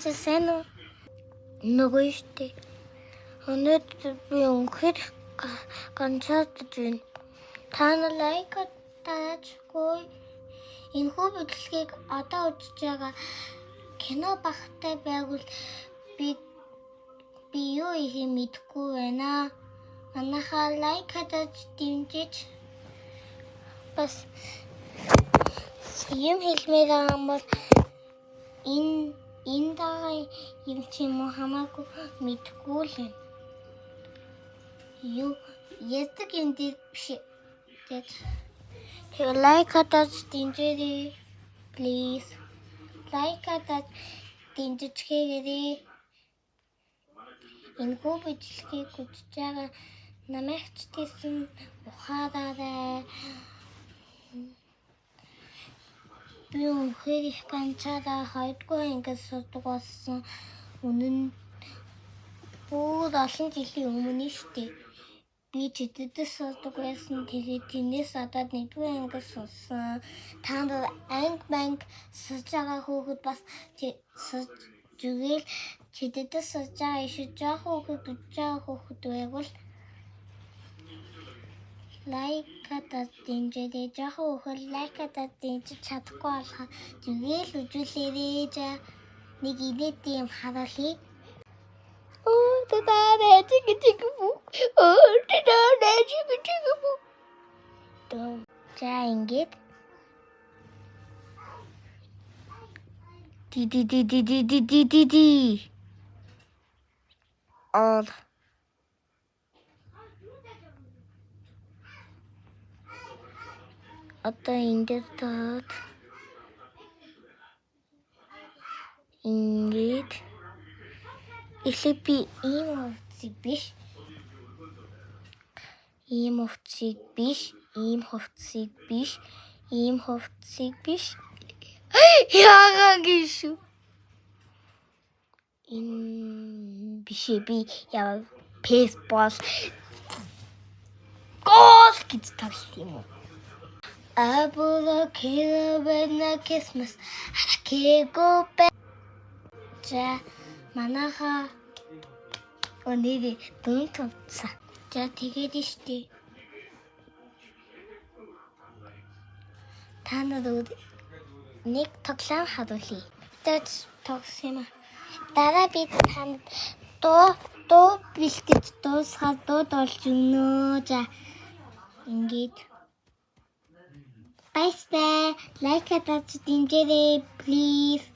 Чи сайн уу? Нөгөө штэ. Өнөөдөр би үнэхээр ганцаардаж байна. Та нар лайк дараачгүй. Энэхүү бичлэгийг одоо үзэж байгаа кино багтай байвал би би юу хийхээ мэдэхгүй байна. Манайхаа лайк дарж дэмжиж бас юм хэлмээр байгаа юм бол энэ байгаа юм чи юм уу хамаагүй мэдэхгүй л юм. Юу яадаг юм дээр биш. Тэгээ лайк дарж дэмжээрэй. Please. Лайк дарж дэмжиж хийгээрэй. Энэхүү бичлэгийг үзэж байгаа намайг ч гэсэн ухаараарай. Би үнэхээр их ганцаараа хоёрдугаар ангид сурдаг болсон. Үнэн нь бүр олон жилийн өмнө шүү дээ. Би чидэд сурдаг байсан. Тэгээд тэрнээс одоод нэгдүгээр ангид сурсан. Та нар анги банг сурж байгаа хүүхэд бас сурж зүгээл чидэд сурж байгаа иш жоохон хүүхэд үзэж байгаа хүүхэд байвал лайк дарж дэмжээрэй. Жоохон хүүхэд лайк дарж дэмжиж чадахгүй болохоор зүгээл үзүүлээрэй. За нэг инээдийн юм харуулъя. Оо таа чиг чиг бүү. Оо таа чиг чиг бүү. За ингээд ди ди ди ди ди ди ди ди ди. Ол. Одоо энэ дээр таад ингээд эхлээд би ийм хувцсыг биш. Ийм хувцсыг биш. Ийм хувцсыг биш. Ийм хувцсыг биш. Яагаад гэж шүү. Энэ биш ээ, би яа фейсбол гол гэж тоглох юм уу? Абула Christmas хакего бэ. За манайха өнөөдөр дүн тувцсан. За тэгээд штий. Та нар нэг тоглоом харуулъя. Тэгээд тогсон юм аа. Дараа би танд дуу бэлтгэж дуусгаад дуу дуулж өгнө. За ингээд баяртай. Лайк дарж дэмжээрэй please.